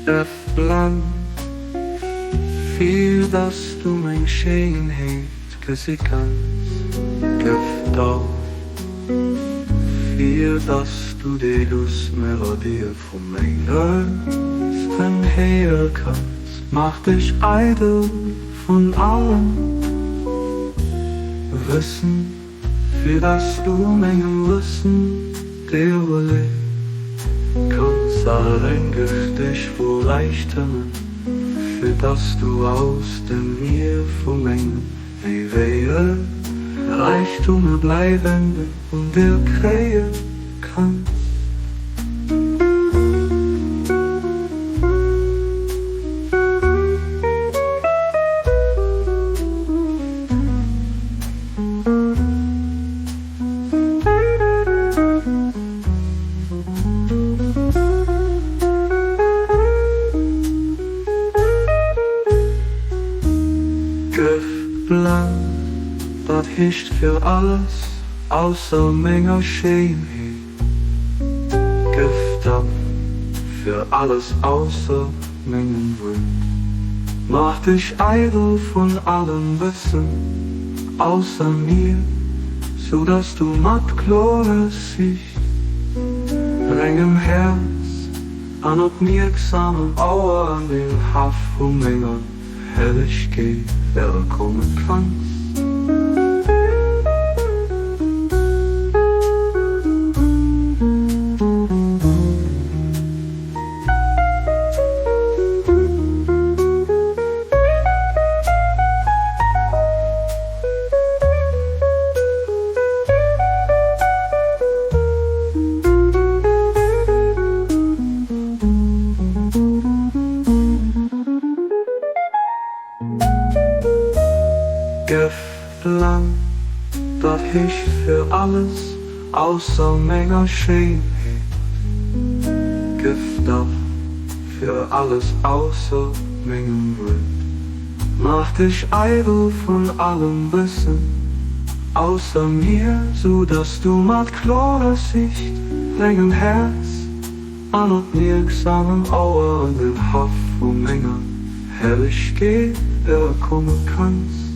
Gëff blann, fir dass du meng Schéinheet gesi kanns. Gëff daf, fir dass du déi duuss Melodië vu menger Stëmm héiere kanns. Maach dech eidel vun allem Wëssen, Fir dass du mengem Wëssen deelhuele kanns a rengeg dech vu Räichtëmmen, fir dass du aus dem Mier vu mengem éiwege Räichtum e bleiwenden Undeel kréie kanns. Gëff blann, dat heescht fir alles ausser menger Schéinheet. Gëff daf fir alles ausser mengem Wuert. Maach dech eidel vun allem Wëssen ausser mir, sou dass du mat klorer Sicht, rengem Häerz an opmierksamem Ouer an den Haff vu menger Herrlechkeet erakomme kanns. Gëff blann, dat heescht fir alles ausser menger Schéinheet. Gëff daf fir alles ausser mengem Wuert. Maach dech eidel vun allem Wëssen ausser mir, sou dass du mat klorer Sicht, rengem Häerz an opmierksamem Ouer an den Haff vu menger Herrlechkeet erakomme kanns.